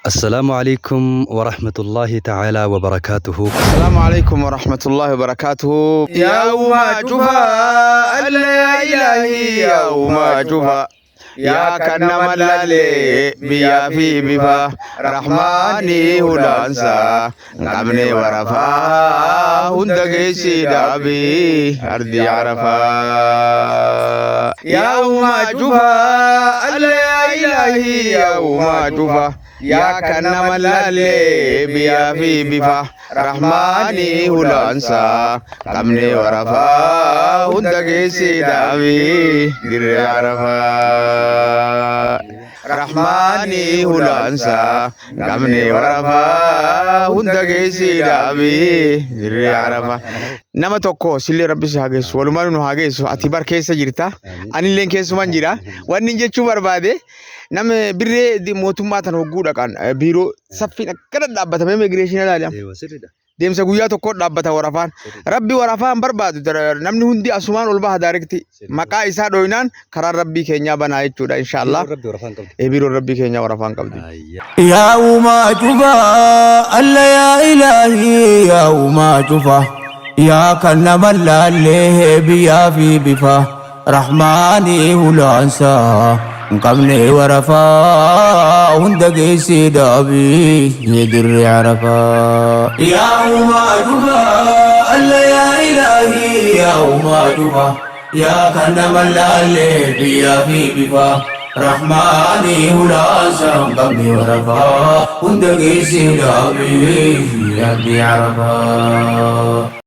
Assalaamu alaikum wa rahmatullahi ta'ala wa barakaatuhu. Assalaamu alaikum wa rahmatullahi wa barakaatuhu. Yaa uumaa cufaa, alla yaa ilaahii yaa uumaa cufaa. Yaa kan nama laalee biyyaa fi bifa rahmaanii hulaansaa hin qabne warafaa hunda geessii dhaabii ardii arafaa. Yaa uumaa cufaa, alla yaa ilaahii yaa uumaa cufaa. Yaa kan nama laalee biyyaa fi bifa rahmaanii hulaansaa qabne warafaa hunda geessii dhaabii dirree arafaa. Rahmaanii hulaansaa qabne warafaa hunda geessii dhaabii dirree arafaa. Nama tokko sillee rabbi si haa geessu walumaan nu haa geessu ati bar keessa jirta anilleen keessuman jira wanni jechuu barbaade. Nama birree mootummaa tan hogguu dhaqan biiroo saffiin akkana dhaabbatamee immigireeshinii ilaala. Eewa sirriidha. Deemsa guyyaa tokko dhaabbata warafaan. Rabbi warafaa hin barbaadu. Namni hundi asumaan ol baha daarekti. Maqaa isaa dhooynaan karaan rabbii keenyaa banaa jechuudha inshaallah. Biiroon rabbi warafaan qabdi. Biiroon rabbii keenyaa warafaan qabdi. Ayya. Yaa uumaa cufaa alla yaa ilaahii yaa uumaa cufaa yaa kan nama laallee biyyaa fi bifa rahmaanii hulaansaa hin qabne warafaa hunda geessee dhaabii dirree arafaa. Yaa uumaa cufaa alla yaa ilaahii yaa uumaa cufaa yaa kan nama laallee biyyaa fi bifa rahmaanii hulaansaa hin qabne warafaa hunda geessee dhaabii ardii arafaa.